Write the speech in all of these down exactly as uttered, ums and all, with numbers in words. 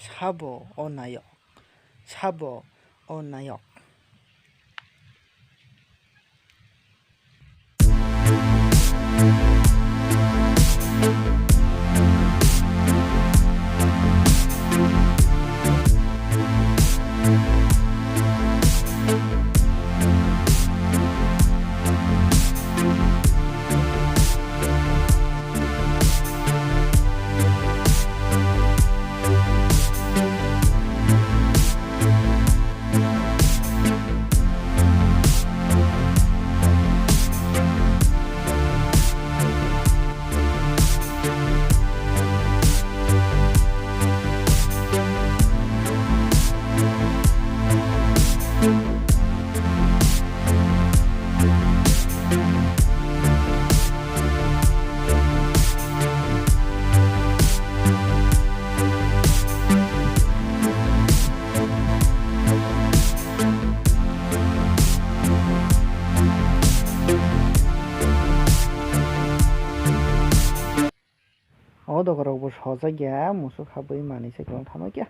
Sabo o nayok, sabo o nayok. O doga rok bo sojak ya, musuk habwi manwi se kwbang thangma kya.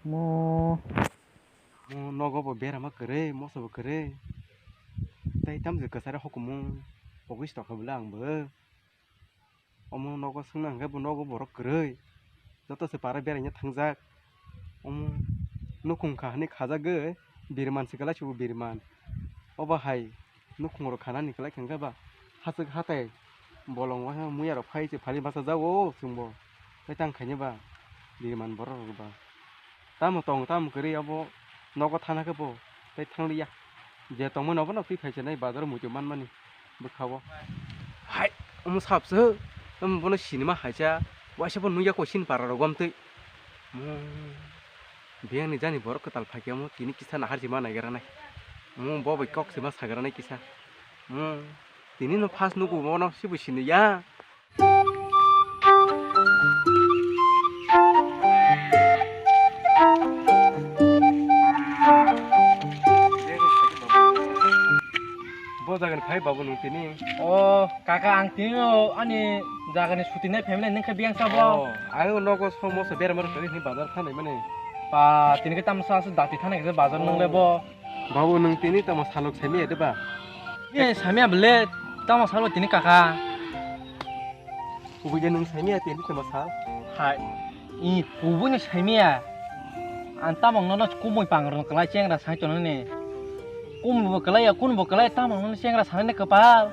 Mo. Mo nogo bo berama kwrwi, moso bo kwrwi. Tei tamjwk kwcharo hukumu pogwi si tongkha bwle ang bo. Omo nogo swngna hwnkhe bo nogo borok kwrwi. Joto se para beraina thangjak. Omo nukhung kha hwnwi khajagwi birman se kwlai se bo birman. Obo hai nukhung rok khanani kwlai khe hwnkhe ba hachwk hatai bolong waisa muya rok phai se phali bachajago chwngbo. Tei tang khaini ba birman borok rok ba. Tamo tong tamo kwrwi abo nogo thana khe bo tei thangliya. Je tongmani obono twi phai se nai bazar muitu manmani bwkha-o. Hai, omo sabse, omo bono sinima haisa, waisa bo nukya koi sini para rok gom twi. Mo, biyang ni jani borok kwtal phaikhe omo tini kisa nahar sima naigra nai. Omo bo bai kok sima sagra nai kisa. Mo, tini no first nugo bono sibo siniya. Bo jagani phai babu nung tini. O kaka, ang tini o ani jagani suti nai phaimani nung khe biyang sabo. O, ang nogo somo se berma rok tini bazar thanai mani. Pa, tini khe tamsa se dati thanai khe bazar nung le bo. Babu, nwng tini tamo salok saimaya de ba? E, saimaya bele, tamo salok tini kaka. Kubui de nwng saimaya tini tamo sal? Hai, i kubui no saimaya. Ang tamo nono kumui pangrong kwlai chengra sai tongo ni. Kum bo kwlai ya, kun bo kwlai, tamo nono chengra sai ni kwpal.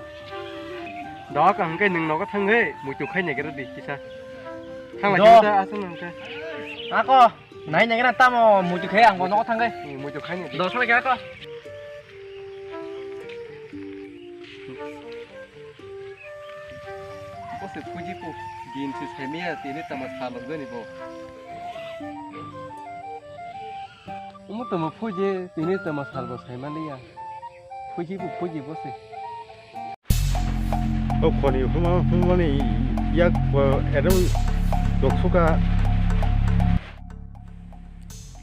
Dok ang khe nwng nogo thang khe muitu khai naigra di kisa. Thang lai Do. Kisa aswk nwng khe. Ako. Nai nai na tamo muitu khe ang bo nogo thangkhe. Ni muitu khai ni. Dos na kya ko? Bo se phuji pu din se saimaya tini tamo sal rok jani bo. Omo tamo phuji tini tamo sal bo saimaliya. Phuji pu phuji bo se. O khoni huma humani yak bo edem doksuka.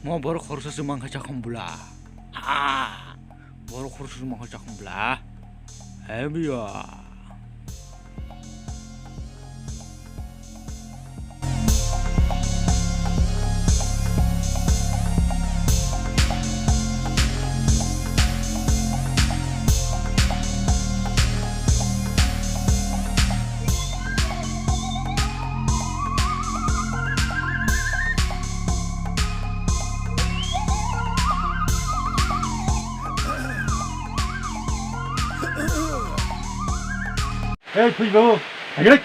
Mo borok khoroksa se mangkha chakhum bwla. Ha. Borok khoroksa se mangkha chakhum bwla. Hebiya. Hey, pui bo. Hagrik.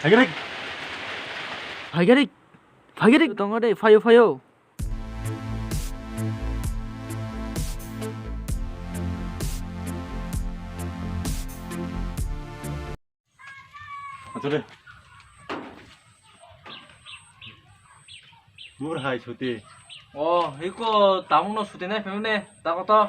Hagrik. Hagrik. Hagrik tongo de, phaio, phaio. Acha de. Bur hai suti. O, hiko tamung no suti nai phemne, tako to.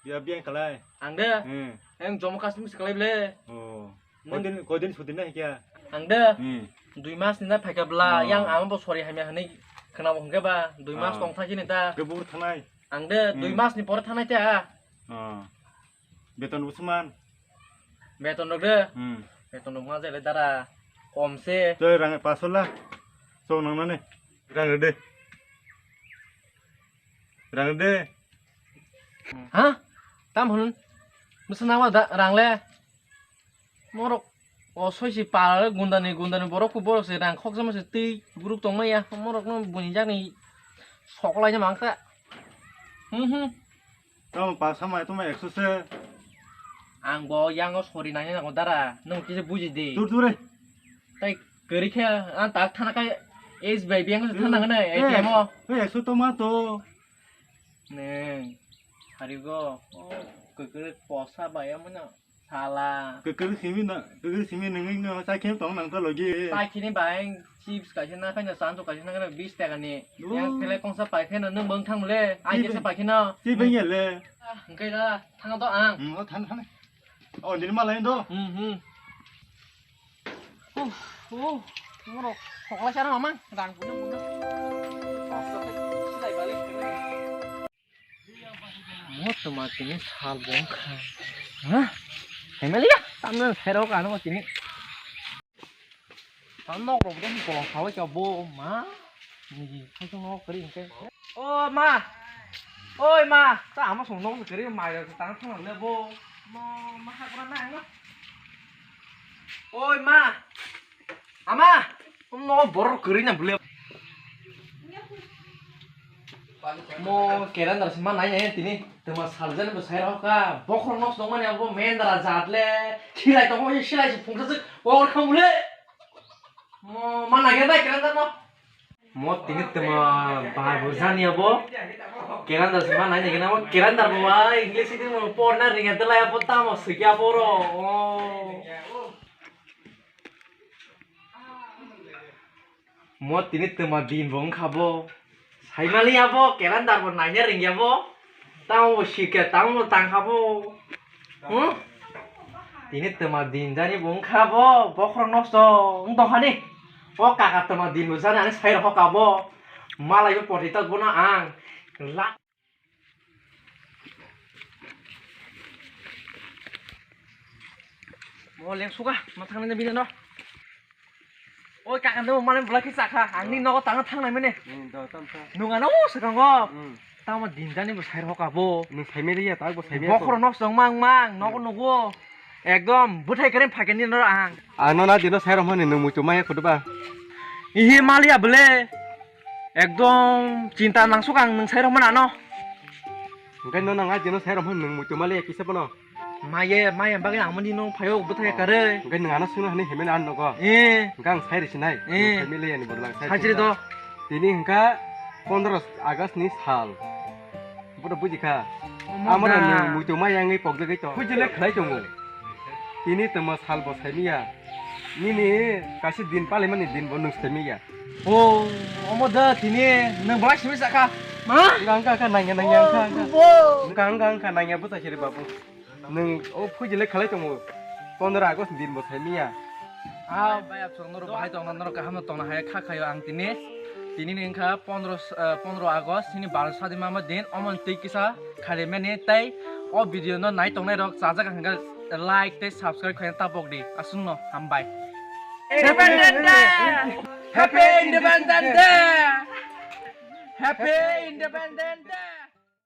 Ya biang kalai. Ang de. Hmm. Ang jomo kasmi se kalai ble. O. Nang- Kodin, kodin suti nai kya? Ang de. Hmm. Dui mas ni na phaika bla, Oh. Yang ama bo sori hamya hwnwi khwnabo hwnkhe ba, dui mas Oh. Tong thai chini ta. Ke bur thanai. Ang de, dui Hmm. Mas ni pore thanai ta. Oh. Beton bo sman. Beton rok de. Hmm. Beton rok ma jai le dara. Kom se. Tei rang paso la. Chok nangnani. Rang rwdi. Rang rwdi. Ha? Tam hwnwi? Bwswk nangma da rang le? Morok o soisi pal gundani gundani borok ku borok se rang khokjama se twi guruk tongmaya. Morok no buini jani soklaina mangkha. Hmm, hmm. Tamo pa samai tamo ekso se. Ang bo yango sori nangya nango dara. Nwng kisa buji di. Dur, dur, eh. Tai kwrwi khe ang tak thana kai S B I bank se thana nang nai, eh, A T M o. Eh, ekso tongma to. Neng. Harigo. Oh, kwkwrwi posa bai amo no. Sala. Kwkwrwi simi na, kwkwrwi simi nangwi no chai khe tong nang to logi. Chai khini bai chips kaisa na khaina, chanchuk kaisa na khaina bis taka ni. Oh. Yang thele kongsa pai khaina nwng bwng thang le. Ai kesa pai khino. Chi bai ya le. Ah, hwnkhe da, thang do ang. Hmm, o thang, thang. O, nini malai do. Hmm, hmm. Oh, oh, ngoro, kokla sara mamang, rang puno puno. Silai balik. Mo toma tini sal bongkha. Ha? Family ya? Tamno sero kano tini. Tam nok rok dong ko hawi ka bo ma. Ni, hai tong nok kari hingke. O ma. Oi ma, ta ama song nok kari ma ya tang thang le bo. Ma, ma ha kra na no. Oi ma. Ama, no bor kari na bule. Mo calendar se ma nai nai tini. Tama saljani bo sai rok ka. Bokhorok nos tong mani abo mendra jat le. Silai tong mani silai se phungsa se. Bor kham le. Mo ma nai nai calendar no. Mo tini tama bai bo jani abo. Calendar se ma nai nai mo calendar bo ai English sidi mo porna ringa de lai abo tamo sikya boro. Oh. Mo tini twma din bo wngkha bo. Saimaliya bo, calendar bo naina ringya bo. Tamo bo sikya, tamo bo tangkha bo. Hmm? Tini twma din jani bo wngkha bo, bokhorok nosto wng tongkha ni. O kaka twma din bo jani ani sai rokha bo. Malai bo poritak bono ang. La- Mo leng suka, ma thang na bini no. Oi kaka no mane bwlai khe chakha, ang ni nogo tang thang nai mane. Hmm, do tam sa. Nung ano swkang go. Hmm. Tamo din jani bo sai rokha bo. Nung sai meri ya, tak bo sai meri. Bokhorok nosto mang mang, nogo nugo. Ekdom bwthai kare phakeni no ang. Ang no na dino sai rok mani nung muitu maya khudu ba. Ihi maliya bwle. Ekdom chinta nangsuk ang nwng sai rok mani ano. Hwnkhe no nang a dino sai rok mani nwng muitu maliya kisa bono. Maye, maye bagwi ang mani no phayo bwthai kare. Hwnkhe nwng ano swngna hwnwi hemeni ano nogo. Eh. Hwnkhe ang sai risi nai. Eh. Nwng sai maliya ni bodol ang sai. Sai siri do. Tini hwnkha pondro August ni sal. Bodo buji kha. Omo da. Amora nwng muitu maya wngwi pokjagwi tong. Buji le khlai tongo. Tini tamo sal bo saimiya. Nini kaisa din palaimani din bo nwng saimiya. O, omo da tini nwng bwlai simi sakha. Ma? Wngkha, wngkha, wngkha, nangya, nangya, wngkha, wngkha. Bo. Wngkha, wngkha, wngkha, nangya bwsa siri babu. Nwng o phuji le khalai tongo. Pondro August din bo saimiya. Ah, bai, absong norok bahai tongna, norok kaham no tongna hai kha khayo ang tini. Tini ni wngkha pondro, eh, pondro August, tini baro sadi mama din, omo twi kisa kharimani tei o video no nai tongnai rok chajak hwnkha like tei subscribe khaina tapok di. Aswk no, hambai. Independent Day! Happy Independent Day! Happy Independent Day!